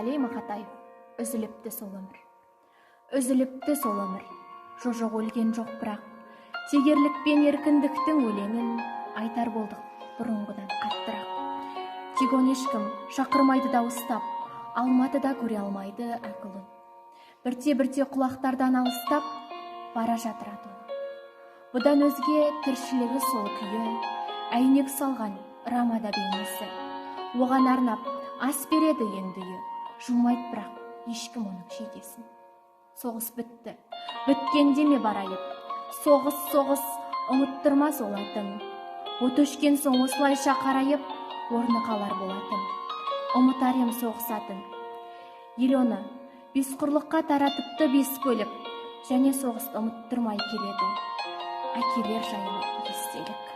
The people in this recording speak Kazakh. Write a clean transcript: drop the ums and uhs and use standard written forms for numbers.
Мұқағали Мақатаев. Үзіліпті сол өмір, үзіліпті сол өмір. Жо-жоқ, өлген жоқ, бірақ тегерлік пен еркіндіктің өлеңін айтар болдық бұрынғыдан қаттырақ. Тек оны ешкім шақырмайды дауыстап, Алматыда көре алмайды ақылын. Бірте бірте құлақтардан алыстап бара жатыр аты оның. Бұдан өзге тіршілігі сол күйі, әйнек салған рамада бейнесі. Оған арнап ас береді енді үйі, жумайды бірақ ешкім оның жейдесін. Соғыс бітті, біткенде ме бар айып? Соғыс, соғыс ұмыттырмас ол атын. От өшкен соң осылайша қарайып, орны қалар болатын. Ұмытар ем соғыс атын. Ел оны бес құрлыққа таратыпты бес бөліп, және соғысты ұмыттырмай келеді әкелер жайлы естелік.